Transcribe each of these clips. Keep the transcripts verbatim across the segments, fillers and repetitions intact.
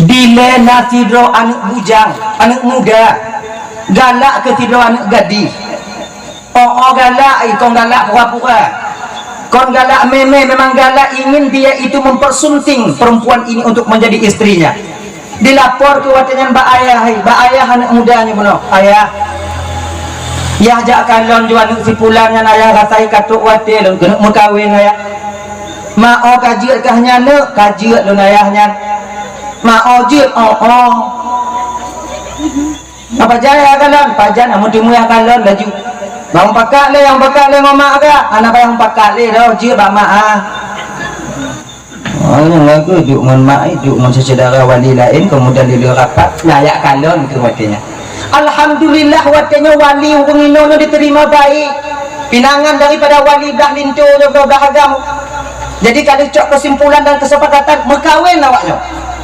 Dilée na sidroe aneuëk bujang, aneuëk muda, galak keu sidroe aneuëk gadih. Oh, oh, galak, eh, kon galak pura-pura. Kon galak mé-mé, memang galak ingin dia itu mempersunting perempuan ini untuk menjadi istrinya. Dilapor keu watée nyan bak ayah, eh, bak ayah aneuëk muda nyoe bunoe. "Ayah, yah jak kalon ju aneuëk si pulan nyan, ayah, rasai ka trok watée lôn keuneuk meukawen, ayah." "Ma, oh, ka jeuet kah nyan, neuk?" "Ka jeuet lôn, ayah, nyan." "Ma, oh, jeuet, oh, oh." "Apa jai ya kalon?" "Pajan, amun teumui ya kalon laju. Bang pakat lé, yang pakat lé ngon mak ka. Anak payah pakat lé, dah jeuet bak mak ah." Oh, nyoe lagu duek ngon mak, eh, duek ngon syedara wali laén, kemudian di luar rapat, nyan jak kalon keu watée nyan. Alhamdulillah, watée nyoe wali ureuëng inong nyoe diterima baik. Pinangan daripada wali blah linto nyoe, blah agam. Jadi, ka lheueh cok kesimpulan dan kesepakatan, meukawen awak nyoe.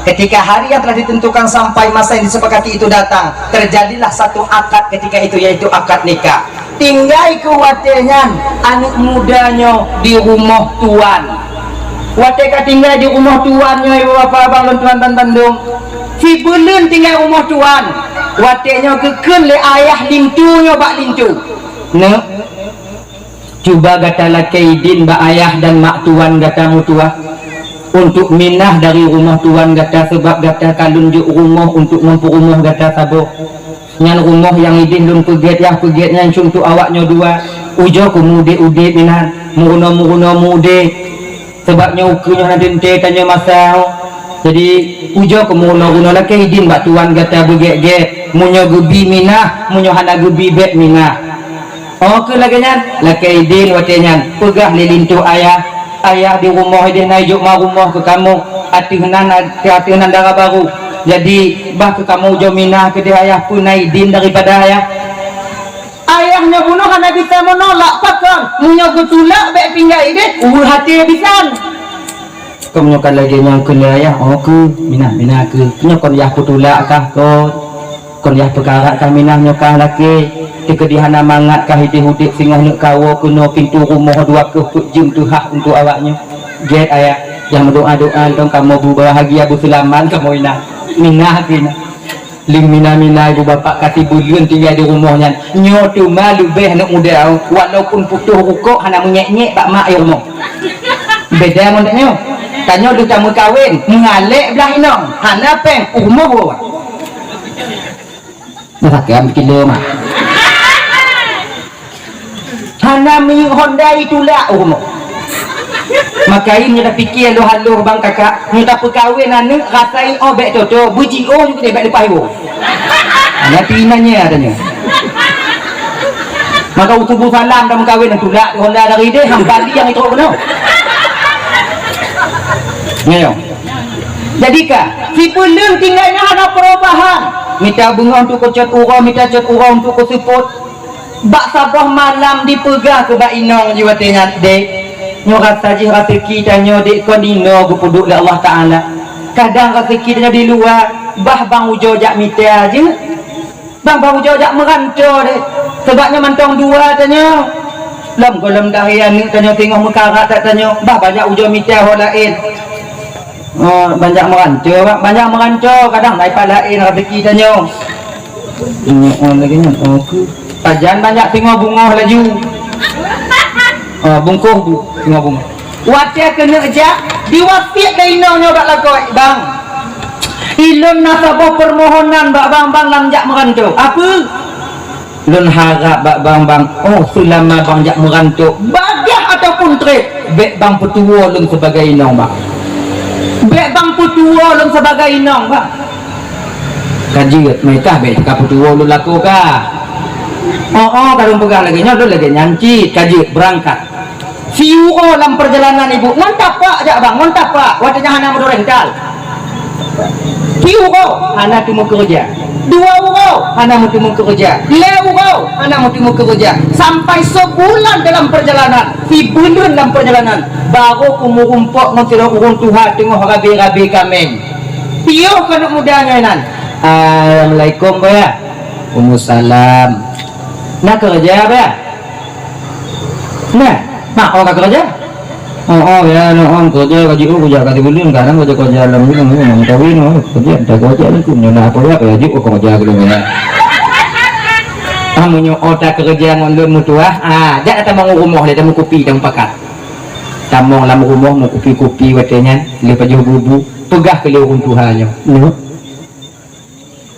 Ketika hari yang telah ditentukan sampai masa yang disepakati itu datang, terjadilah satu akad ketika itu, yaitu akad nikah. Tinggai keu watée nyan aneuëk muda nyoe di rumoh tuan. Watée ka tinggai di rumoh tuan nyoe, ibu bapak abang lôn tuan dan bandum, sibuleuen tinggai rumoh tuan, watée nyoe geukheun lé ayah linto nyoe bak linto, "Neuk, cuba gata lakée idin bak ayah dan mak tuan gata meutuah untuk minah dari rumoh tuan gata, sabab gata ka lôn jok rumoh untuk ngon peurumoh gata saboh. Nyan rumoh nyang idin lôn peugét, yah peugét nyan cuntoh awak nyoe dua. Ujoe keu meuudeb-udeb inan, meurunoe-meurunoe meuudeb. Sabab nyoe ukeue nyoe hana teuntée tanyoe masa." Jadi, ujoe keu meurunoe-runoe, lakée idin bak tuan gata beugét-gét. Meunyoe geubi minah, meunyoe hana geubi bék minah. Oh, keu lagée nyan, lakée idin watée nyan, peugah lé linto ayah, "Ayah, di rumoh ideh na ijok ma rumoh keu kamoe, ateueh nan, ateueh nan dara barô. Jadi, bah keu kamoe ujoe minah keudeh ayah, peue na idin daripada ayah." Ayah nyoe bunoe hana bisa meunolak, pakon? Meunyoe geutulak bék tinggai ideh, ueh até bisan. Keu meunyoe ka lagée nyan keuneuk ayah, oh keu, minah-minah keu. Nyoe kon yah peutulak kah kon? Kon yah peukarat kah minah nyoe kah lakée? Teukeudi hana mangat kah ideh udeb singoh neuk kawoe keunoe pintoe rumoh dua keuh peuet jeuem teuhah untuk awak nyoe. Gét ayah, nyang meudoá-doá lom kamoe beubahagia beuseulamat kamoe inah. Minah keu inah. Lheueh mina-mina ibu bapak ka sibuleuen tinggai di rumoh nyan. Nyoe teuma leubeh aneuk muda, walaupun putôh rukok hana meunyék-nyék bak mak i rumoh. Beda ngon tanyoe. Tanyoe lheueh tameukawen, meualek blah inong, hana péng, u rumoh woe. Nah, sakém kilo mah. Hana minyeuk honda itulak u rumoh. Maka nyoe tapike haloh-haloh bang kakak, nyoe tapeukawen aneuk, rasai oh bék toto, beujiôh nyoe keudeh bék leupah iwoe. Hana pi nanya tanyoe. Maka u subuh salam tameukawen, tulak honda dari deh, hang bali nyang itrok keunoe. Nyoe. Jadi ka, sibuleuen tinggai nyan hana perubahan. Mita beungoh untuk keu cot uroe, mita cot uroe untuk keu seupôt. Bak saboh malam dipeugah keu bak inong jih watée nyan, "Dek, nyoe rasa jih raseuki tanyoe, Dek, kon inoe geupeuduek lé Allah Taala. Kadang raseuki tanyoe di luwa, bah bang ujoe jak mita jeuet. Bang, bang ujoe jak meuranto, Dek. Sabab nyoe mantong dua tanyoe. Lom gohlom dahé aneuk tanyoe singoh meukarat that tanyoe, bah bang jak ujoe mita ho laén." Oh, bang jak meuranto, bang, bang jak meuranto, kadang na ipat laén raseuki tanyoe. Ingat, oh, lagée nyan, oh, keu. Pajan bang jak singoh beungoh laju. Oh, bungkôh bu, singoh beungoh. Watée keuneuk jak, diwasiet lé inong nyoe bak lakoe, "Bang, ilôn na saboh peumohonan bak bang, bang lam jak meuranto." "Apeue?" "Lôn harab bak bang, bang, oh, seulama bang jak meuranto, bagaih ataupun treb, bék bang peutuwoe lôn sibagai inong, bang. Bék bang peutuwoe lôn sibagai inong, bang." "Ka jeuet, meukah bék ka peutuwoe lôn lakoe kah." "Oh, oh, ka lôn peugah lagée nyoe, lôn lagée nyan cit, ka jeuet, beurangkat." Siuroe lam peurjalanan ibu, ngon tapak jak bang, ngon tapak, watée nyan hana meudurental. Siuroe hana teumeukeureuja, dua uroe hana meuteumeukeureuja, lhée uroe hana meuteumeukeureuja, sampai seubulan dalam peurjalanan, sibuleuen lam peurjalanan, barô keumeurumpok ngon sidroe ureuëng tuha teungoh rabe-rabe kaméng. Piôh keuneuk muda nyan nan. "Assalamualaikum, Bah." "Waalaikumsalam." "Na keureuja, Bah?" "Nah, mak oh ka keureuja." Oh, oh, ya, no, oh, keureuja ka jiôh, keureuja ka sibuleuen, kadang keureuja, keureuja lam buleuen, oh, meukawen, oh, keureuja, entah keureuja lom, nyoe na apa ya, ya, jok keureuja keudroe, ya. Ah, meunyoe oh takeureuja ngon lôn meutuwah, ah, jak tamong u rumoh lé, tameukupi, tameupakat. Tamong lam rumoh, meukupi-kupi watée nyan, lheueh pajoh bu-bu, peugah keu lé ureuëng tuha nyoe, nyoe.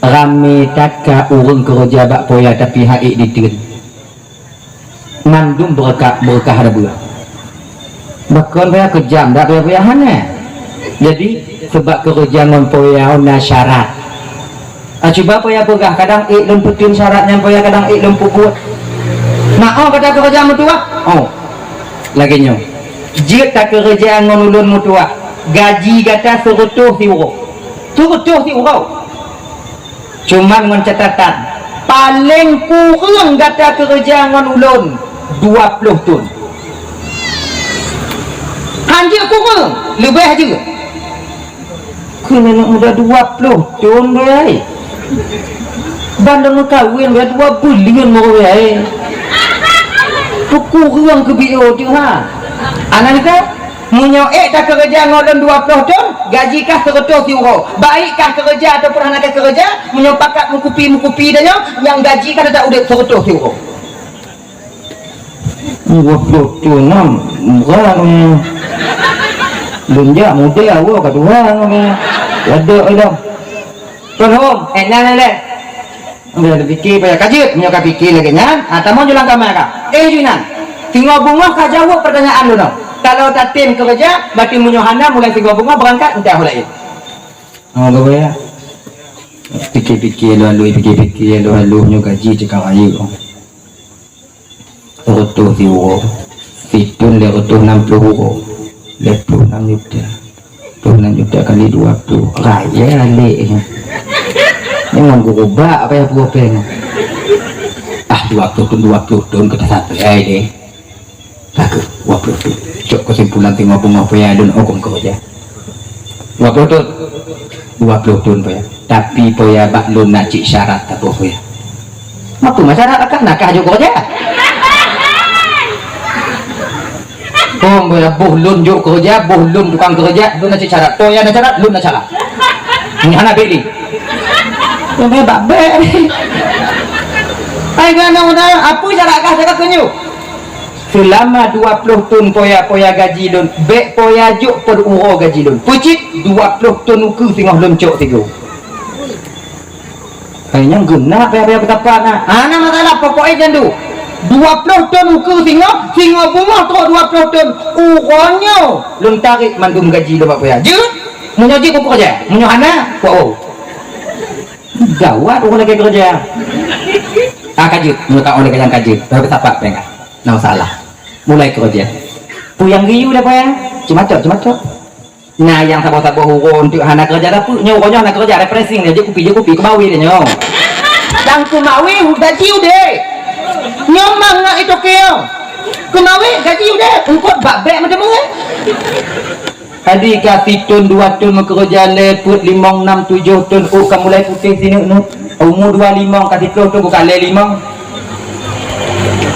Ramé that ka ureuëng keureuja bak poya, tapi han ék diteun. Mandum beureukat, beureukat hana beurah. Bahkan poya keujam dak poya-poya hana. Jadi, sebab keureuja ngon poya na syarat. Ah, cuba poya peugah, kadang ék lôn peuteun syarat nyan, poya kadang ék lôn peubuet. Nah, oh, gata keureuja meutuwah? Oh. Lagée nyoe. Jeuet takeureuja ngon ulôn meutuwah. Gaji gata seureutôh siuroe. Seureutôh siuroe. Cuman ngon catatan, paleng kureueng gata keureuja ngon ulôn dua ploh thon. Han jeuet kureueng, leubeh jeuet. Kheun aneuk muda dua ploh thon, wai. Ban lôn meukawen, wai, dua buleuen baru, wai. Peukureueng keu B O teuh, ha. Aneuk muda, meunyoe ék takeureuja ngon lôn dua ploh thon, gaji kah seureutôh siuroe. Baik kah keureuja ataupun hana kah keureuja, meunyoe pakat meukupi-meukupi tanyoe, nyang gaji kah teutap udeb seureutôh siuroe. Dua ploh thon nam, murah nyoe. Lôn jak muda, awak ka tuha nyoe. Ladok ilong. Tuan Hom, eh, nyan, nyan, nyan. Udah dipikir payah ka jeuet, meunyoe ka pikir lagée nyan, ha, tamong ju lam kama ka. Eh, ju inan. Singoh beungoh ka jaweueb peurtanyaan lôn nyoe. Kalau tatem keureuja, berarti meunyoe hana mulai singoh beungoh beurangkat, entah laén. Oh, gabai ya. Pikir-pikir lalu, pikir-pikir lalu, nyoe gaji cekak rayeuk. Reutôh siuroe, sithon lhèe reutôh nam ploh uroe, lhèe ploh nam juta. Ploh nam juta kali dua ploh, raya lé nyan. Nyan ngon gurubak apa ya pue péng. Ah, dua ploh thon, dua ploh thon ka tasapai deh. Ka keuh, dua ploh thon. Cok keusimpulan teungoh beungoh paya lôn hukôm keu raja. Dua ploh thon. Dua ploh thon, Poya. Tapi, Poya, bak lôn na cit syarat saboh, Poya. Mapeue syarat? Akah nakah jok keureuja. Hom, Poya, boh lôn jok keureuja, boh lôn tukang keureuja, lôn na cit syarat. Poya na syarat, lôn na syarat. Nyan hana beli. Poya bak bèk. Hai, keunoe, apeue syarat kah cakap keu nyoe? Seulama dua ploh thon Poya, Poya gaji lôn, bèk Poya jok peuet uroe gaji lôn. Peue cit? Dua ploh thon ukeue singoh lôn cok sigoe. Hai nyang geunap Poya, Poya peusapat na. Hana masalah, pokok jih nyan dum. Dua ploh thon ukeue singoh, singoh beungoh trok dua ploh thon. Uroe nyoe lôn tarek mandum gaji lôn bak Poya. Jeuet? Meunyoe jeuet, pokok jih. Meunyoe hana, wow. Gawat ureueng lagèe keureuja. Ah, ka jeuet, meunyoe ka ureueng lagèe nyan ka jeuet. Tapi sapat péng ka. Na masalah. Mulai keureuja. Peue nyang geuyue lé Poya? Cuma cok, cuma cok. Na nyang saboh-saboh uroe eunteuk hana keureuja, tapi nyoe uroe nyoe hana keureuja, refreshing dia, jok kupi, jok kupi, keumawe dia nyoe. Dan keumawe gaji udeh. Nyoe mang ngon itu keu. Keumawe gaji udeh, eungkot bak bèk meuteumé. Tadi ka sithon dua thon meukeureuja lé peuet limong nam tujoh thon, ôk ka mulai putéh sineuk-neuk. Umu dua limong ka siploh thon ka lé limong.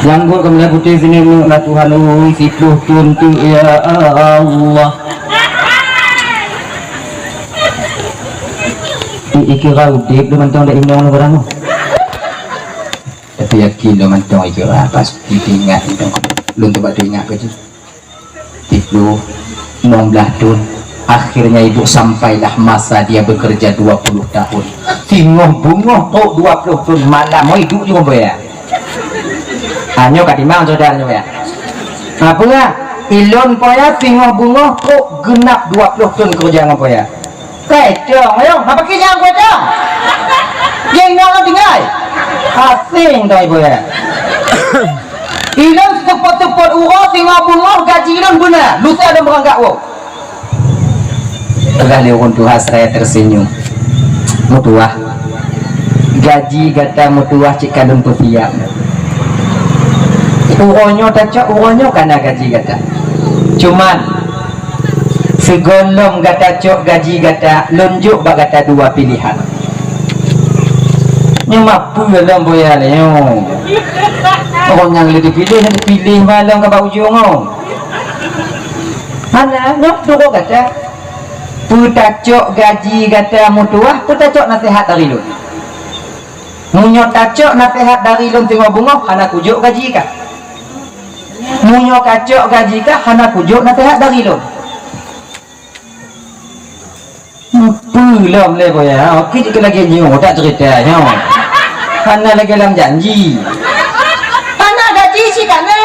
Janggot ka mulai putéh sineuk-neuk lah Tuhan oi, siploh thon teuk ya Allah. I-, ikira udép lôn mantong dak inong lôn barang. Tapi yakin lôn mantong ikira pasti teuingat mantong. Lôn teuba teuingat keu tu. Siploh, limong blah thon. Akhirnya ibu sampailah masa dia bekerja dua puluh tahun. Singoh beungoh trok dua ploh thon malam, oh, idup di Poya. Ah, nyoe ka timang saudara nyoe ya. Apa ya? Ilôn Poya singoh beungoh trok geunap dua ploh thon keureuja ngon Poya. Kai cong, ayo, apa kisah gue cong? Yang nak lo tinggal. Asing doi gue. Ilôn seupôt-seupôt uroe singoh beungoh gaji ilôn beuna. Lusa dan beranggap wo. Peugah lé ureueng tuha seraya tersenyum. Meutuah. Gaji gata meutuah cit ka lôn peusiap. Uroe nyoe tacok, uroe nyoe ka na gaji gata. Cuman, sigohlom gata cok gaji gata, lôn jok bak gata dua pilihan. Nyoe mapeue lom Poya lé nyoe. Ureueng nyang lé dipiléh, dipiléh mah lom ka bak ujong nyoe. Hana, nyoe teuka gata. Peue tacok gaji gata meutuah, peue tacok naseuhat dari lôn. Meunyoe tacok naseuhat dari lôn singoh beungoh, hana kujok gaji kah. Meunyoe kacok gaji kah, hana kujok naseuhat dari lôn. Peue lom lé boya, oke jeuet lagèe nyoe, tak cerita nyoe. Hana lagèe lam janji. Hana gaji cit kana.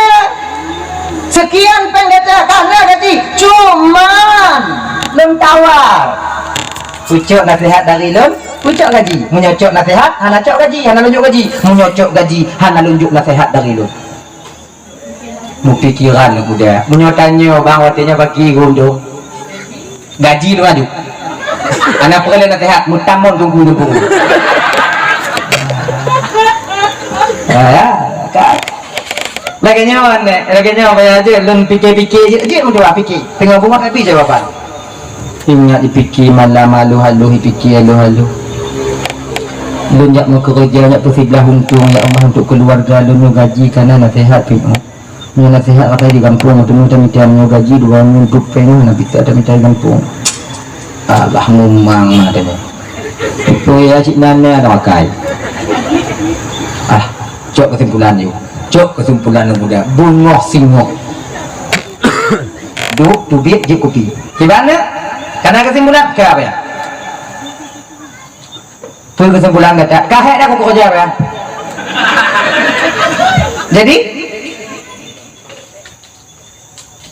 Sekian péng gata, kana gaji. Cuman lôn tawar. Peue cok naseuhat dari lôn, peue cok gaji. Meunyoe cok naseuhat, hana cok gaji, hana lôn jok gaji. Meunyoe cok gaji, hana lôn jok naseuhat dari lôn. Meupikiran lôn muda. Meunyoe tanyoe bang watèe nyoe bagi geuh dong. Gaji lôn aju. Hana peureulèe naseuhat, meutamong tunggu-tunggu. Ah, ya, kan? Lagèe nyoe, nè, lagèe nyoe, baya jeuet lôn pike-pike jeuet, jeuet meutuah pike. Teungoh beungoh tapi jawaban. Ingat ipike malam aloh-aloh, ipike aloh-aloh. Lôn jak meukeureuja, jak peusiblah untông, ya Allah, untuk keuluwarga lôn, nyoe gaji kana naseuhat pih. Nyoe naseuhat ratai di gampông, teuma tamita nyoe gaji dua nyoe untuk péng, na bisa tamita di gampông. Alah, mumang na teuh. Peue ya cit nan na ada makai. Ah, cok kesimpulan yuk. Cok kesimpulan lôn muda. Beungoh singoh. Duek teubiet jeuet kupi. Kiban na? Kana kesimpulan? Ka apa ya? Peue kesimpulan gata? Ka hék dah kukeureuja, ya? Jadi,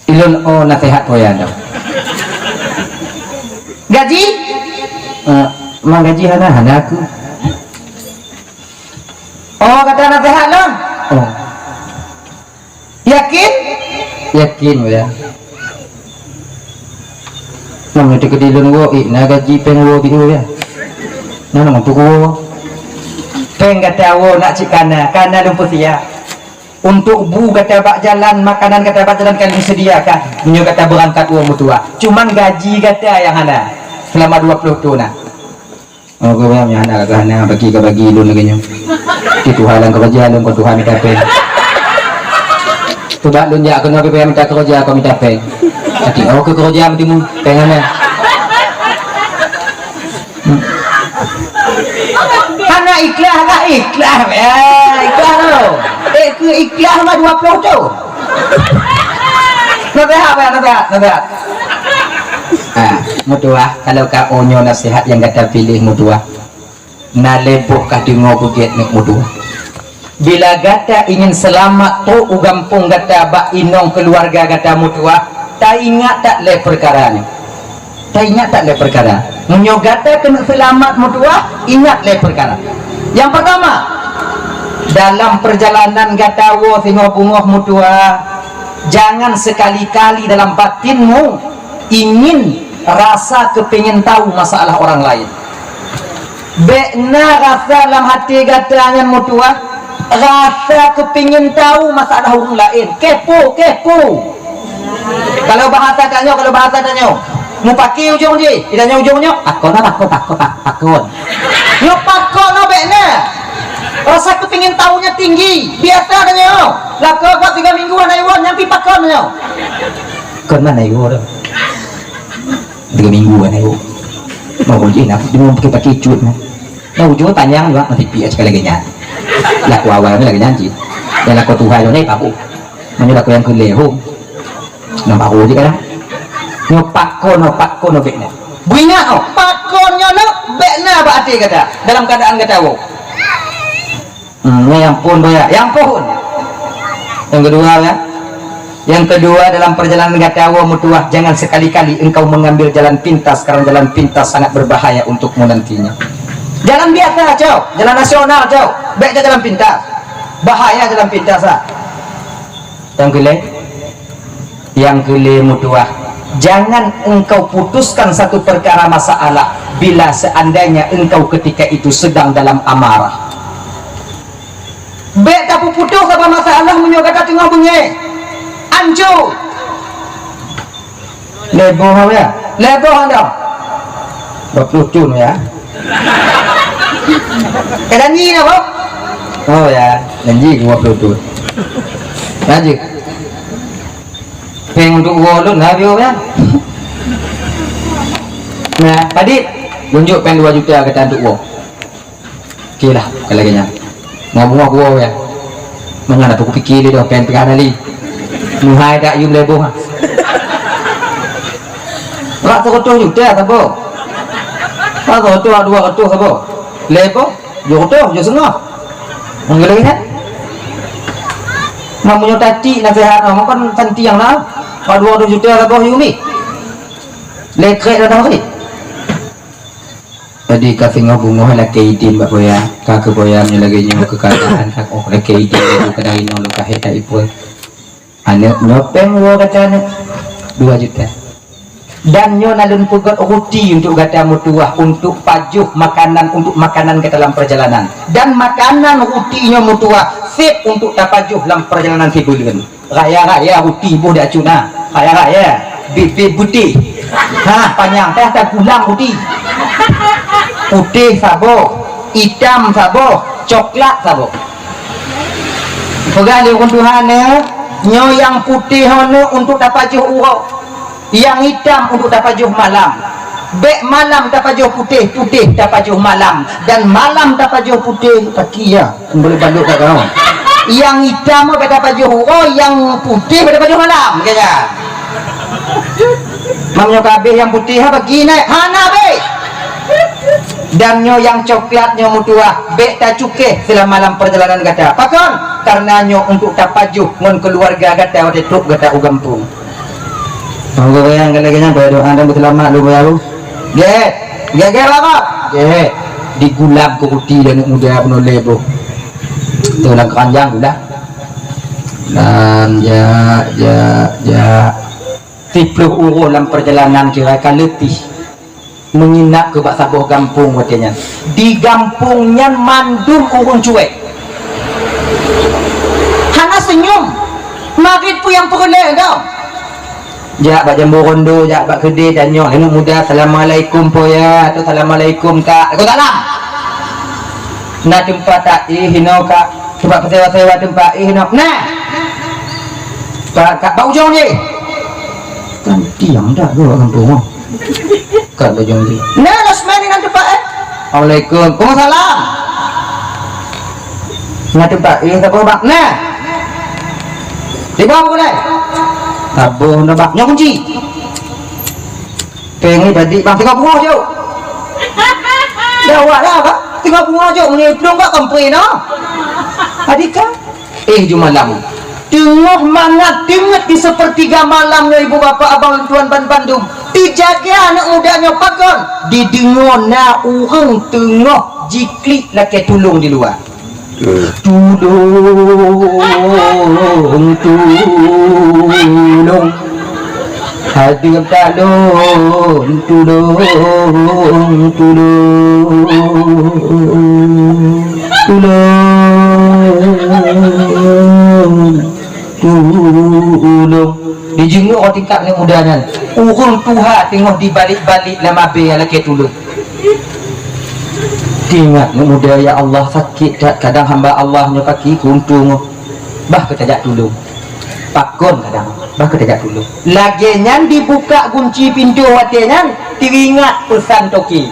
ilôn, oh, naseuhat boya nyoe. Gaji? Eh, mang gaji hana, hana aku. Oh, gata naseuhat lôn? Oh. Yakin? Yakin, ya. Nang itu keudilun woe, eh, na gaji péng woe biu, ya. Nang, nang untuk woe. Péng gata woe nak cit kana, kana lôn peusiap. Untuk bu gata bak jalan, makanan gata bak jalan ka lôn sediakan. Meunyoe gata beurangkat woe meutuah. Cuman gaji gata nyang hana selama dua ploh thon na. Oh, keu nyang hana, ka hana bagi, ka bagi lôn lagèe nyoe. Di Tuhan nyang keureuja lôn, kon Tuhan mita péng. Coba lôn jak keunoe, pih mita keureuja, kon mita péng. Tapi, oh, keu keureuja meuteumèe péng hana. Hmm. Hana ikhlas kah? Ikhlas, ya, ikhlas tu. Eh, keu ikhlas mah dua ploh thon. Naseuhat, ya, naseuhat, naseuhat. Ha, meutuah, kalau ka oh nyoe naseuhat nyang gata piléh meutuah. Na lé boh ka deungoe beugét nyoe meutuah. Bila gata ingin seulamat trok u gampông gata bak inong keuluwarga gata meutuah, taingat that lé peukara nyoe. Taingat that lé peukara. Meunyoe gata keuneuk seulamat meutuah, ingat lé peukara. Nyang peurtama, dalam peurjalanan gata woe singoh beungoh meutuah, jangan sekali-kali dalam batinmu ingin rasa keupingin tahu masalah orang lain. Bék na rasa lam até gata nyan meutuah, rasa keupingin tahu masalah ureueng laén. Kepo, kepo. Kalau bahasa tanyoe, kalau bahasa tanyoe, mupaki ujong jih, di tanyoe ujong nyoe, pakon, pakon, pakon, pakon. Nyoe pakon, nyoe bék na. Rasa keupingin tahu nyan tinggi. Biasa tanyoe. Lakoe buat tiga minggu hana iwoe, nyan pi pakon nyoe. Kon mana iwoe tu? Tiga minggu kan iwoe. Mau jih nak tengok pakai-pakai cut nah. Nah, ujung panjang juga masih piak sekali lagi nyan. Laku awal ni lagi nyan cit. Dan laku Tuhan ni paku. Mana laku yang kelih hom. Nampak aku je kadang. Nyoe pakon, nyoe pakon, nyoe bék na. Beuingat, oh, pakon nyoe na, bék na bak até gata. Dalam keadaan gata woe. Hmm, ya ampun, boya. Ya ampun. Yang kedua, ya. Yang kedua, dalam perjalanan gata woe meutuah, jangan sekali-kali engkau mengambil jalan pintas, karena jalan pintas sangat berbahaya untukmu nantinya. Jalan biasa, cok. Jalan nasional, cok. Bék cok jalan pintas. Bahaya jalan pintas, ah. Yang kelima, yang kelima meutuah, jangan engkau putuskan satu perkara masalah bila seandainya engkau ketika itu sedang dalam amarah. Bék tapeuputoh saboh masalah meunyoe gata teungoh beungéh. Anco. Lhèe boh ya? Lhèe boh anda? Dua puluh thon ya? Ka janji dah, Bob? Oh ya, janji dua puluh thon. Lanjut. Péng untuk uroe lôn, na piôh nyan. Nah, padit, tunjuk péng dua juta gata untuk uroe. Oke lah, kalau lagèe nyan. Mau bungoh uroe ya. Manyang dah aku pikir dia dah péng tiga kali. Muhai dak yum leboh. Rak seratus juta saboh. Rak seratus, dua ratus saboh. Leboh, tujuh ratus, tujuh setengah. Menggeleng kan? Namun nyoe tadi nasihat, namun kan santiang lah. Pak dua ratus juta lah boh Yumi. Lekrek dah tahu ni. Jadi ka singoh bungoh lakèe idin bak boya. Ka keu boya meunyoe lagèe nyoe keuadaan ka oh lakèe idin laju kadang inoe lôn kahé tak ipoi. Aneuk nyoe péng woe gata aneuk dua juta. Dan nyoe na lôn peugöt ruti untuk gata meutuwah, untuk pajoh makanan, untuk makanan gata lam perjalanan. Dan makanan ruti nyoe meutuwah sép untuk tapajoh lam perjalanan sibuleuen. Raya-raya ruti boh dak cuna. Raya-raya bit-bit putéh. Ha, panyang teuh tagulang ruti. Putéh saboh, itam saboh, coklat saboh. Peugah lé ureueng tuha nyoe, nyoe nyang putéh nyoe untuk tapajoh uroe, nyang itam untuk tapajoh malam. Bèk malam tapajoh putéh, putéh tapajoh malam, dan malam tapajoh putéh, paki ya, boleh balok kat kau. Nyang itam bèk tapajoh uroe, nyang putéh bèk tapajoh malam, kata. Mam nyoe ka habéh nyang putéh, ha, paki nyan, hana habéh. Dan nyoe nyang coklat nyoe meutuwah, bèk tacukéh seulama lam perjalanan gata. Pakon? Karena nyoe untuk tapajoh ngon keuluwarga gata watèe trôk gata u gampông. Monggo goyang lagèe nyan, bak doa dan beuseulamat lôn goyang. Gèt, gèt, gèt, Bapak. Gèt. Digulam keu ruti lé aneuk muda peunoh lé boh. Tu lam keranjang gulam. Dan jak, jak, jak. Siplôh uroe lam perjalanan kira ka leupie. Meunginap keu bak saboh gampông watèe nyan. Di gampông nyan mandum ureueng cuek. Hana seunyum. Marit peue nyang peureulèe dong. Jak bak jambo rondo, jak bak keudè, tanyong aneuk muda, "Assalamualaikum, Po Ya," atau, "Assalamualaikum, Kak." "Waalaikumsalam." "Na teumpat taéh inoe, Kak?" "Teumpat peusewa-sewa teumpat éh inoe." "Na." "Kak, Kak, bak ujong jih." Kan diam dak dua gampông. Kat bajong dia. Nah, Lasmani nan teumpat, eh? Assalamualaikum. Waalaikumsalam. Nah, teumpat, eh, saboh bak. Nah. Tiga buku deh. Saboh na bak. Nyoe kunci. Péng ni tadi bang tiga puluh je. Dah awak dah, bang. Tiga puluh je. Meunyoe plueng bak kompre noh. Tadi kan? Eh, ju malam. Teungoh mangat teungeut di sepertiga malam nyoe, ibu bapak abang lôn tuan ban bandum. Teujaga aneuk muda nyoe pakon? Dideungoe na ureueng teungoh jiklik lakèe tulông di luwa. Tulông, tulông. Hadeueng ka lôn, tulông, tulông, tulông, tulông. Dijingok tingkat aneuk muda nyan. Ureueng tuha teungoh dibalek-balek lam abèe lakèe tulông. Teuingat aneuk muda, ya Allah, sakét that kadang hamba Allah nyoe kaki keuntung. Bah keu tajak tulông. Pakon kadang, bah keu tajak tulông. Lagèe nyan dibuka gunci pintoe watèe nyan, teuingat peusan toke,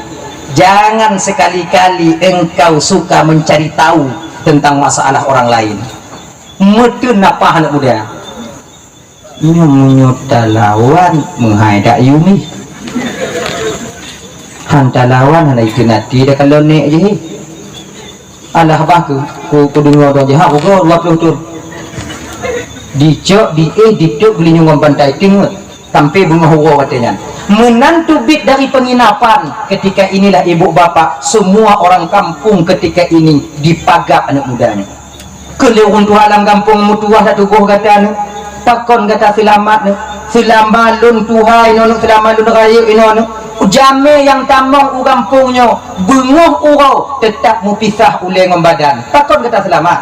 "Jangan sekali-kali engkau suka mencari tahu tentang masalah orang lain." Meuteun nafah aneuk muda. Nyoe meunyoe talawan meuhai dak yumi. Han talawan hana ikeu nati dak kalon nek jih. Alah bah ku, ku, ku deungoe dua jih, ha, uroe dua ploh thon. Dicok, diéh, ditôp geulinyueng ngon bantai teungeut, sampai beungoh uroe watèe nyan. Meunan teubiet dari penginapan, ketika inilah ibu bapak, semua orang kampung ketika ini dipagak aneuk muda nyoe. Keu lé ureueng tuha lam gampông meutuwah dak tuboh gata nyoe. Pakon gata seulamat nyoe? Seulama lôn tuha inoe nyoe, seulama lôn rayeuk inoe nyoe. Jamé nyang tamong u gampông nyoe, beungoh uroe teutap meupisah ulèe ngon badan. Pakon gata seulamat?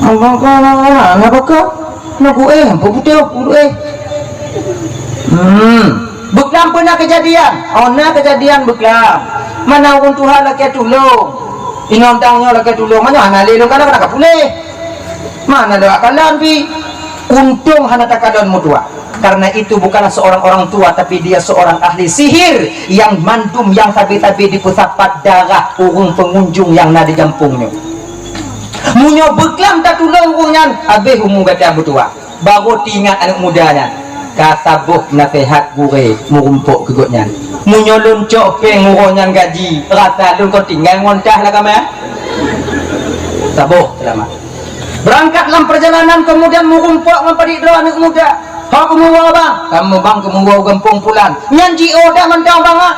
Allah, Allah, Allah, Allah, Allah, Allah, Allah. Lagu, eh, ampôn beutôi, lagu, eh. Hmm. Beuklam peue na keujadian? Oh, na keujadian beuklam. Mana ureueng tuha lakèe tulông. Inong tang nyoe lakèe tulông. Mana hana lé lôn kana, kana ka puléh. Mana lôn kalon pi. Untông hana takalon meutuah. Karena itu bukanlah seorang orang tua, tapi dia seorang ahli sihir yang mandum nyang sabe-sabe dipeusapat darah ureuëng pengunjung nyang na di gampông nyoe. Meunyoe beuklam tatulông ureuëng nyan, habéh umu gata meutuah. Barô teuingat aneuëk muda nyan, ka saboh naseuhat gurée meurumpok keu gobnyan. Meunyoe lôn cok péng uroe nyan gaji, rasa lôn kon tinggai ngon tah lam kama. Saboh seulamat. Beurangkat lam peurjalanan, keumudian meurumpok ngon padit droe aneuëk muda. "Ho kamoe woe, Bang?" "Kamoe, Bang, kamoe woe u gampông pulan." "Nyan jiôh dah mantong, Bang, ah?"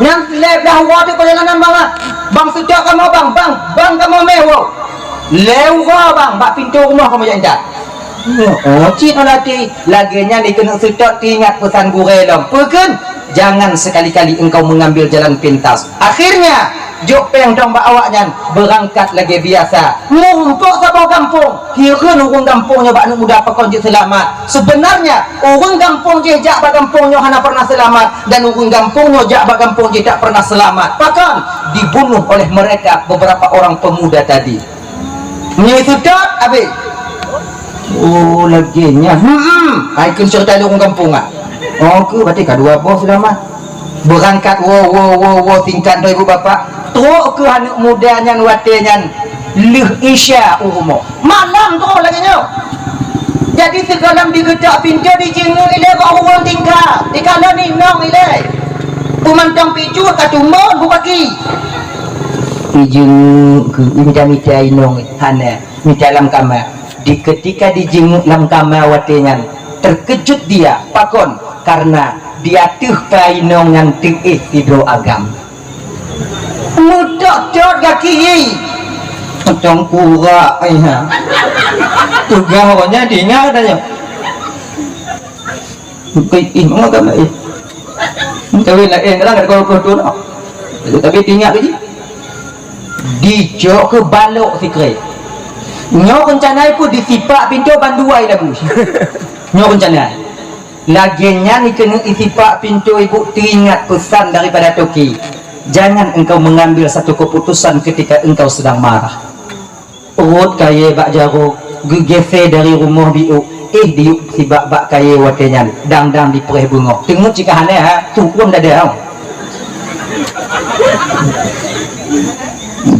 "Nyan lhée blaih uroe teuk peurjalanan, Bang, ah." "Bang, seutôt kamoe, Bang, Bang, Bang, kamoe mé woe." "Lhée uroe, Bang, bak pintoe rumoh kamoe jak intat." Oh, cit hana até. Lagée nyan dikeuneuk seutôt teuingat peusan gurée lom. Peue kheun? Jangan sekali-kali engkau mengambil jalan pintas. Akhirnya, jok péng dong bak awaknyan, beurangkat lagée biasa. Meurumpok saboh gampông. Hireuen ureuëng gampông nyoe bak aneuëk muda pakon jeuet seulamat. Sebenarnya, ureuëng gampông jih jak bak gampông nyoe hana pernah seulamat, dan ureuëng gampông nyoe jak bak gampông jih tak pernah seulamat. Pakon? Dibunuh oleh mereka beberapa orang pemuda tadi. Nyoe seutôt habéh. Oh, lagée nyan. Hmm, hmm. Hai kheun ceurita lé ureuëng gampông ah. Oh, keu berarti ka dua boh seulamat. Beurangkat woe, woe, woe, woe, tingkat droe ibu bapak. Trok keu aneuëk muda nyan watée nyan lheueh Isya u rumoh. Malam trok lagée nyoe. Jadi sigohlom digeutok pintoe, dijeungeuk ilée bak ureuëng tingkat. Dikalon inong ilée. Peumantong picut ka tumbon bubaki. Dijeungeuk keu mita-mita inong hana. Mita lam kama. Di ketika dijeungeuk lam kama watée nyan, terkejut dia. Pakon? Karena di ateueh pai inong nyan teuéh sidroe agam. Meutot-tot gaki. Macam kurak, ai ha. Peugah awaknyan diingat katanya. Bukan, ih, mana agam laén? Kawin laén, kadang ada kau tu nak. Tapi diingat lagi. Dicok keu balok sikrek. Nyoe rencana pun disipak pintoe bandua labu. Nyoe rencana. Lagée nyan keuneuk isipak pintoe ibu teuingat pesan daripada toke. Jangan engkau mengambil satu keputusan ketika engkau sedang marah. Rot kayée bak jaroe, geugeusée dari rumoh biôk, éh diyueb sibak bak kayée watée nyan, dang-dang dipreh beungoh. Teungeut cit ka hana, ha, tuôn dada.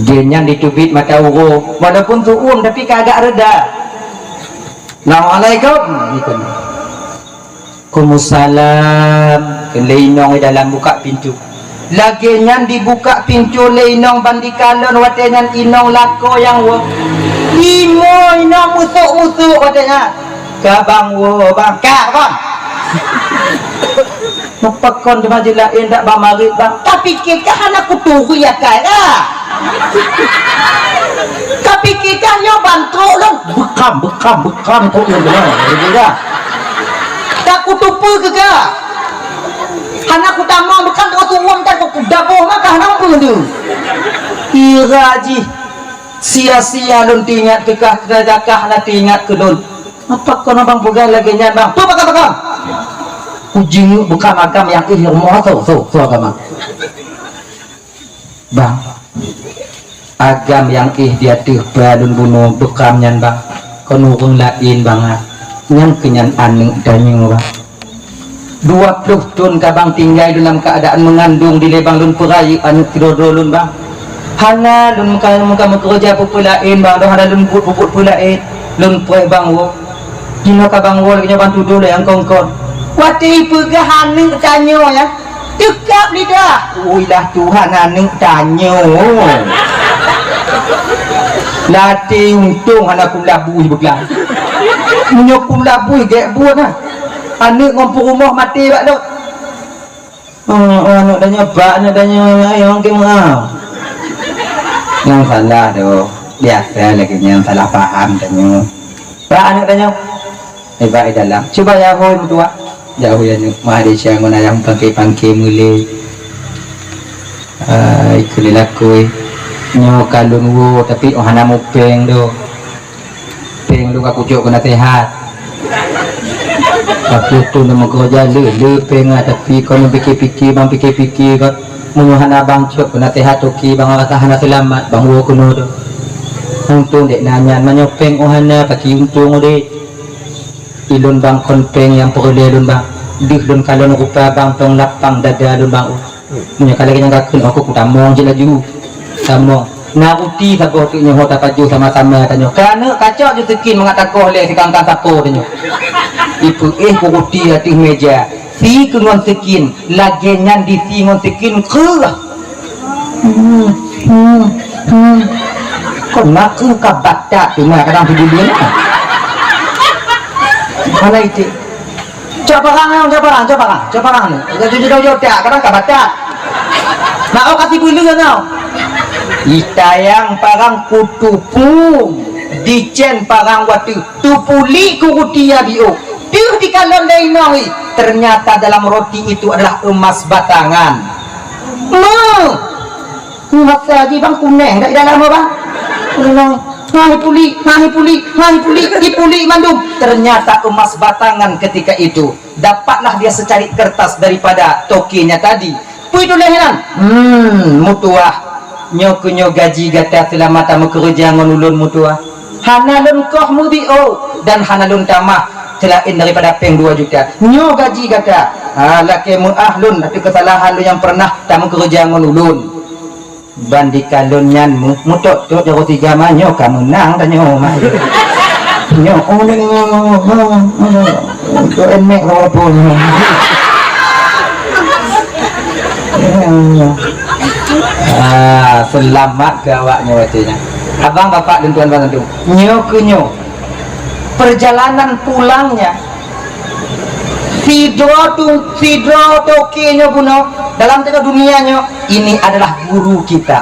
Geuh nyan diteubiet mata uroe, walaupun tuôn tapi ka agak reda. Assalamualaikum. Waalaikumsalam. Kheun lé inong di dalam buka pintoe. Lagée nyan dibuka pintoe lé inong ban dikalon watée nyan inong lakoe nyang woe. Imo inong musok-musok watée nyan. Ka bang woe bang. Ka bang. Mupakon teuma jih laén dak bang marit bang. Tapi keu ka hana kuturi akai dah. Tapi keu ka nyoe ban trok lom. Bekam, bekam, bekam trok lom. Ka kutupeue keu ka. Hana kutamong beukam teungoh tuwom tan ku daboh maka hana peue tu. Kira jih sia-sia lôn teuingat keu kah, keu kah hana teuingat keu lôn. Apa kon abang peugah lagée nyan bang? Tu pakam-pakam. Kujingeuk beukam agam nyang ih rumoh tu, tu, tu agam. Bang, agam nyang éh di ateueh ba lôn bunoe beukam nyan, Bang, kon ureuëng laén, Bang, ah. Nyan keuh nyan aneuëk tanyoe, Bang. Dua ploh thon ka, Bang, tinggai lôn lam keuadaan meungandong dilée, Bang, lôn peurayeuk aneuëk sidroe-droe lôn, Bang. Hana lôn meuka-, meuka-, meukeureuja peue-peue laén, Bang, lôn hana lôn buet peue-peue laén. Lôn preh, Bang, woe. Jinoe ka, Bang, woe lagée nyoe, Bang, tudoh lé nyang kon-kon. Watée ipeugah aneuëk tanyoe, ya. Teukab lidah. Ui lah Tuhan, aneuëk tanyoe. Latée untông hana kulabui beuklam. Meunyoe kulabui gét buet nah. Aneuëk ngon peurumoh maté bak lôn. Oh, oh, aneuëk tanyoe, bak aneuëk tanyoe, ayong ke meuah. Nyang salah tu. Biasa lagée nyan salah paham tanyoe. Bak aneuëk tanyoe. Iba di dalam. Cuba ya hôi meutuah. Ya hôi anu, Malaysia ngon ayang pangke-pangke mulai. Ai, keu lelakoi. Nyoe ka lôn woe, tapi oh hana mupeng doh. Peng lôn ka kucok keu naseuhat. Tapi tu nama kerja le, le peng ah, tapi kau pikir-pikir, bang pikir-pikir kau. Meunyoe hana bang cok keu naseuhat toke, bang rasa hana seulamat, bang woe keunoe doh. Untông dek nanya, meunyoe peng oh hana, paki untông dek. Ilôn bang kon péng nyang peureulée lôn bang. Deuh lôn kalon rupa bang tong lapang dada lôn bang. Nyoe ka lagée nyang ka kheun, oh, ku tamong jih laju. Tamong. Na ruti saboh teuk nyoe ho tapajoh sama-sama tanyoe. Ka aneuk kacok ju sikin mangat takoh lé sikangkang sapo tanyoe. Ipeuéh ku ruti ateueh méja. Si keu ngon sikin, lagée nyan di si ngon sikin kreueh. Hmm, hmm, hmm. Kon na kreueh ka batat teuma kadang sibuleuen. Hana iték. Cok parang, cok parang, cok parang, cok parang ni. Jadi jauh-jauh tak, kadang ka batat. Nak awak kasi bulu kan tau. Itayang parang kutupu, dicen parang watu, tupuli kuruti ya biu. Deuh dikalon dari noi. Ternyata dalam roti itu adalah emas batangan. Meuh! Masa ji bang kuneh dak di dalam bang. Kuneh. Hai puli, hai puli, hai puli, dipuli mandum. Ternyata emas batangan ketika itu. Dapatlah dia secari kertas daripada tokenya tadi. Pui tuléh nan. Hmm, mutuah. Nyoe keu nyoe gaji gata seulama tameukeureuja ngon ulôn mutuah. Hana lôn koh meubiôh dan hana lôn tamah seulaén daripada péng dua juta. Nyoe gaji gata. Ha, lakée meuáh lôn ateueh keusalahan lôn nyang peureunah tameukeureuja ngon ulôn. Ban dikalon nyan mu-, mutot-tot jaroe tiga ma nyoe ka meunang tanyoe ma. Nyoe, oh, nyoe, nyoe, nyoe, nyoe, nyoe. Untuk emek kau apa nyoe? Ah, seulamat keu awak nyoe watée nyan. Abang, bapak dan tuan-tuan, nyoe keu nyoe. Perjalanan pulangnya, sidroe tu, sidroe toke nyoe bunoe dalam tengah dunia nyoe, ini adalah guru kita.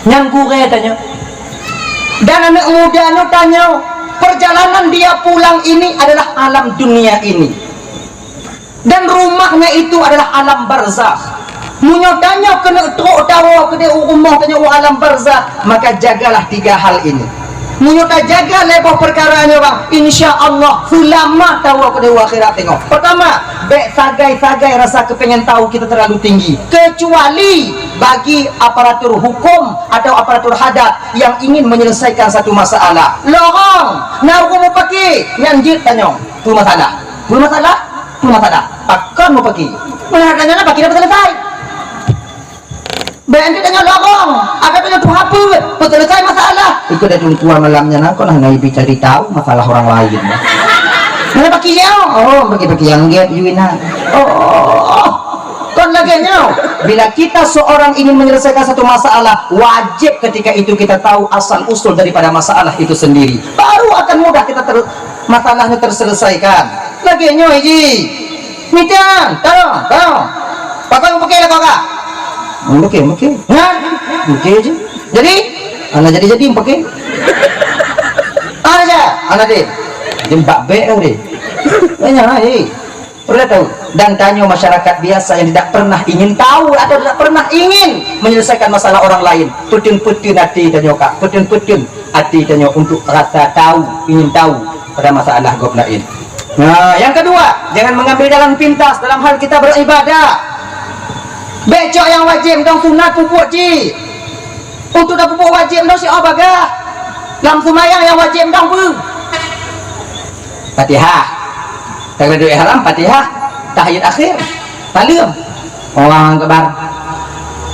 Nyan gurée tanyoe. Dan aneuk muda nyoe tanyoe, perjalanan dia pulang ini adalah alam dunia ini. Dan rumahnya itu adalah alam barzakh. Meunyoe tanyoe keuneuk trok tawoe keudeh u rumoh tanyoe u alam barzakh, maka jagalah tiga hal ini. Meunyoe tajaga lé boh peukara nyoe bang, insya Allah seulamat tawoe keudeh u akhirat tanyoe. Pertama, bék sagai-sagai rasa keupengen tahu kita terlalu tinggi, kecuali bagi aparatur hukum atau aparatur hadat yang ingin menyelesaikan satu masalah. Lorong, na ureuëng mupaki, nyan jeuet tanyoe. Peue masalah? Peue masalah? Peue masalah? Pakon mupaki? Meunan tanyoe na paki dapat selesai. Bék anti tanyoe lorong, ada tanyoe tuha peuet, peuselesai masalah. Ikut dah tuan malam nyan, aku nah nabi cari tahu masalah orang lain. Mana paki dia? Oh, paki-paki yang gap you inan. Oh, kon lagée nyoe. Bila kita seorang ingin menyelesaikan satu masalah, wajib ketika itu kita tahu asal usul daripada masalah itu sendiri. Baru akan mudah kita ter-, masalahnya terselesaikan. Lagée nyoe ji. Mitang, tarong, tarong. Pakon mupaki lakoe ka? Mupaki, mupaki. Ha? Mupaki je. Jadi, anak jadi-jadi mupaki. Aja, anak deh. Jembak bek tau deh. Banyak lah, eh. Perlu tahu. Dan tanyoe masyarakat biasa yang tidak pernah ingin tahu atau tidak pernah ingin menyelesaikan masalah orang lain. Peutun-peutun hati tanyoe ka. Peutun-peutun hati tanyoe untuk rasa tahu, ingin tahu pada masalah gob lain. Nah, yang kedua, jangan mengambil jalan pintas dalam hal kita beribadah. Bék cok nyang wajéb dong sunat peubuet jih. Untuk tapeubuet wajéb dong siat bagah. Lam seumayang nyang wajéb dong peue? Fatihah. Takbiratul ihram, Fatihah, tahiyat akhir. Saleuem. Allahu Akbar.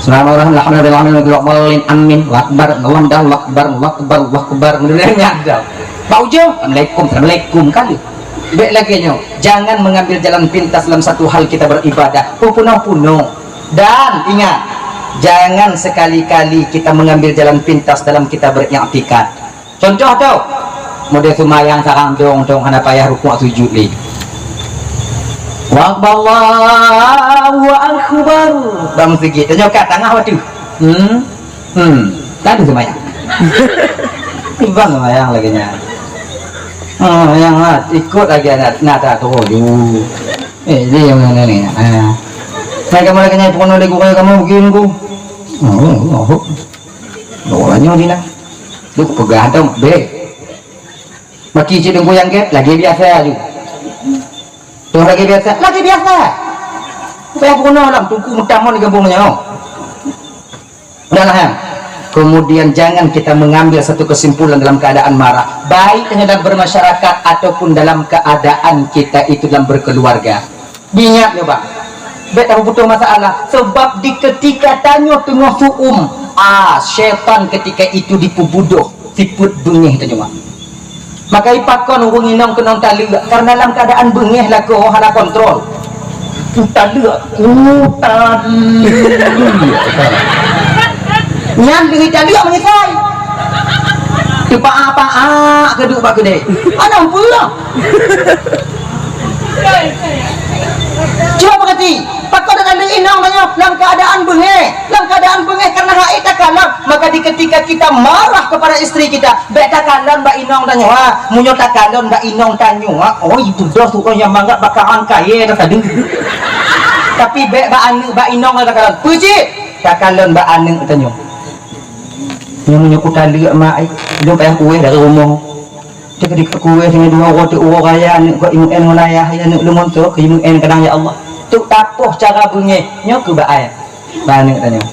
Bismillahirrahmanirrahim. Alhamdulillahirabbil alamin. Amin. Allahu Akbar. Allahu Akbar. Allahu Akbar. Allahu Akbar. Alhamdulillah, nyan dah. Bak ujong, Assalamualaikum, Assalamualaikum kali. Bék lagée nyoe, jangan mengambil jalan pintas dalam satu hal kita beribadah. Peupunoh-punoh. Dan ingat, jangan sekali-kali kita mengambil jalan pintas dalam kita beriktikad. Contoh tu, model seumayang sarang dong-dong hana payah rukuk sujud lé. Allahu Akbar, Allahu Akbar. Bang sikit, tanyoe kat tangah waktu. Hmm. Hmm. Tadi seumayang. Bang seumayang lagée nyan. Ha, yang hat, ikut lagi anak, nak tak turun dulu. Eh, dia yang mana ni? Ha. Saya kamu lagi nyai pun lagi gurau kamu begini ku. Oh, oh, oh. Doa nyoe dina. Duh, peugah dong, bék. Maki cit dengku yang gét, lagi biasa aju. Tuh lagi biasa, lagi biasa. Payah bunoe lam tungku meutamon di gampông nyoe. Udah lah, ya. Kemudian jangan kita mengambil satu kesimpulan dalam keadaan marah, baik hanya dalam bermasyarakat ataupun dalam keadaan kita itu dalam berkeluarga. Ingat ya, Bang. Bèk taputoh masalah, sebab di ketika tanyoe teungoh su'um, ah, syaitan ketika itu dipeubudoh sifeuet beungéh tanyoe. Maka ipakon ureuëng inong keunong taleuek, karena dalam keadaan beungéh lakoe hana kontrol. Taleuek, taleuek. Nyan leueh taleuek meunyeusai. Teupaak-paak keuduek bak keudè. Hana peue lah. Cuba peugati, pakon taleuek inong tanyoe lam keadaan beungéh. Lam keadaan beungéh karena hak takalon, maka di ketika kita marah kepada istri kita, bèk takalon bak inong tanyoe, ha. Meunyoe takalon bak inong tanyoe, ha, oi, tudoh tu nyang mangat bakaran kayèe ka tadi. Tapi bèk bak aneuk, bak inong takalon. Peue cit? Takalon bak aneuk tanyoe. Nyoe meunyoe kutaleuek mak ai, lôn payah kuéh dari rumoh. Teukeudikeue kuéh singoh dua uroe, teu uroe raya aneuk kok imeu'en ngon ayah, ya aneuk lôn monto keu imeu'en kadang, ya Allah. Tuk tapoh cara beungéh, nyoe keu bak ai. Bak aneuk tanyoe.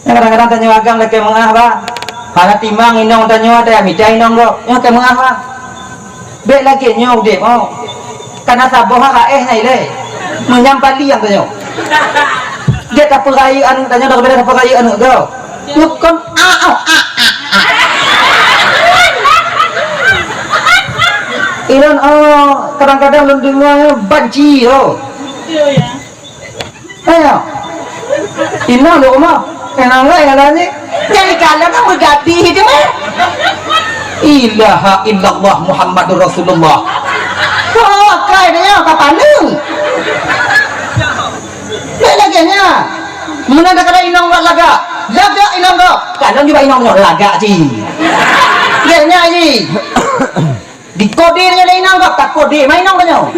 Nyan kadang-kadang tanyoe agam lakèe meu'ah, bah. Hana timang inong tanyoe, tajak mita inong gob. Nyoe keu meu'ah, bah. Bèk lagèe nyoe udép, oh. Kana saboh ha éh nyan ilèe. Meunyang paliang tanyoe. Jeuet tapeurayeuk aneuk tanyoe, daripada tapeurayeuk aneuk gob. Nyoe kon, ah, oh, ah, ah, ah. Ilôn, oh, kadang-kadang lôn deungoe banci, oh. Ayo. Inong di rumoh. Inong laén nyan ni. Jadi kalau nak meugadih itu mah. Ilaha illallah Muhammadur Rasulullah. Kau kai dia ka paneung. Bèk lagèe nyan. Meunan dak kada inong buat lagak. Lagak inong kau. Kalau juga inong nyoe lagak ji. Lagèe nyan ji. Dikode nyoe lé inong gob, takode ma inong tanyoe.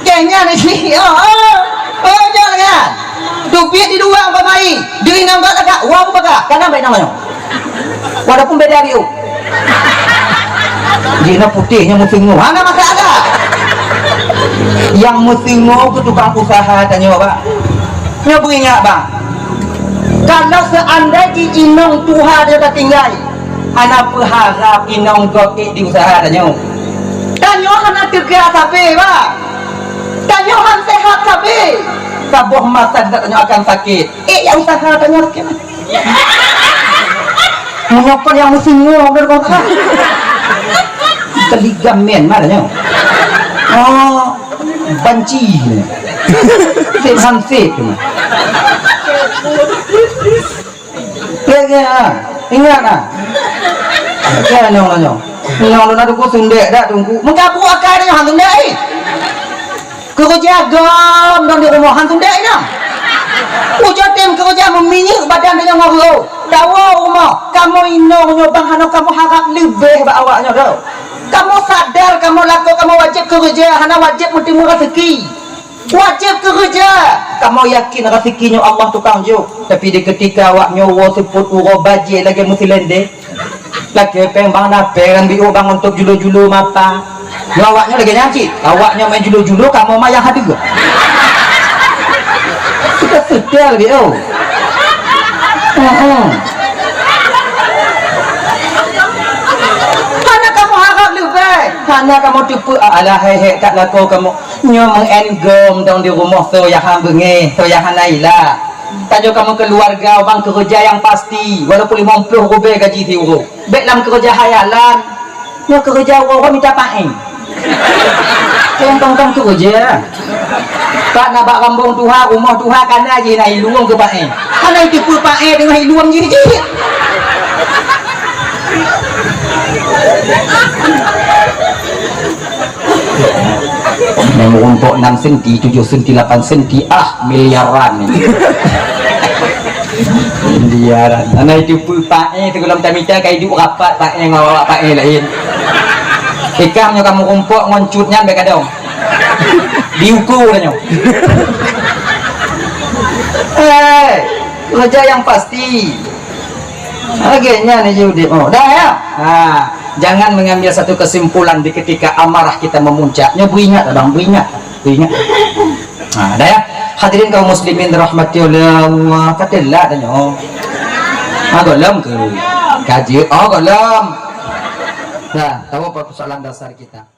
Kèe nyan isi, oh, oh, oh, jangan kan. Dubiet di dua umpamai, di inong gob lagak, wah baka, kana bak inong tanyoe. Walaupun beda biu. Jina putih nyoe meusingoh, hana masalah. Yang meusingoh keu tukang usaha tanyoe, Bang. Nyoe beuingat, Bang. Kalau seandai jih inong tuha dia tatinggai, hana peuharab inong gob ék di usaha tanyoe. Tanyoe hana teuga sabe, bah. Tanyoe han sehat sabe. Saboh masa tanyoe akan sakét. Ék ya usaha tanyoe sakét. Meunyoe kon nyang meusingoh, udah kau tak. Teuligamen mana nyoe? Oh, banci. Sip han sip. Ya, ya, ingat nah. Ya, nyong lah nyong. Nyong lu nak duku sundek dak tungku. Mengkapu akai dah han sundek ai. Keureuja gom dong di rumoh han sundek inong. Ujoe tem keureuja meuminyeuk badan tanyoe ngon reuôh. Dawa rumoh, kamoe inong nyoe bang hana kamoe harab leubeh bak awak nyoe dah. Kamoe sadar kamoe lakoe kamoe wajéb keureuja, hana wajéb meuteumé raseuki. Wajéb keureuja. Kamoe yakin raseuki nyoe Allah tukang jok. Tapi di keutika awak nyoe woe seupôt uroe bajée lagée meusilendé. Lakée péng bang na péng, biôh bang untuk julu-julu mata. Nyoe awak nyoe lagée nyan cit. Awak nyoe main julu-julu, kamoe mah nyang hadeue. Sudah setel biôh. Heeh. Hana kamoe harab leubeh. Hana kamoe teupeue, alah, hék-hék that lakoe kamoe. Nyoe meu'en gom dong di rumoh, soe nyang han beungéh, soe nyang hana ila. Tanyoe kamoe keuluwarga, bang keureuja nyang pasti, walaupun limong ploh rubée gaji siuroe. Bék lam keureuja hayalan. Nyoe keureuja uroe-uroe mita paéh. Keu nyang tong-tong keureuja. Pat na bak rambong tuha, rumoh tuha, kana jih na ilueng keu paéh. Hana iteupeue paéh deungon ilueng jih jih. Nyang meurumpok enam senti, tujoh senti, lapan senti, ah, miliaran. Miliaran. Hana iteupeue paéh, teugohlom tamita ka iduek rapat paéh ngon awak paéh laén. Ikam nyoe ka meurumpok ngon cut nyan bék gadong. Diuku tanyoe. Eh, keureuja nyang pasti. Lagée nyan jih udép. Oh, dah ya? Ha, jangan mengambil satu kesimpulan di ketika amarah kita memuncak. Nyoe beuingat, abang, beuingat. Beuingat. Ha, dah ya? Hadirin kaum muslimin dirahmati oleh Allah. Katelah dah nyoe. Ha, gohlom keu. Ka jeuet. Oh, gohlom. Nah, tahu apa persoalan dasar kita?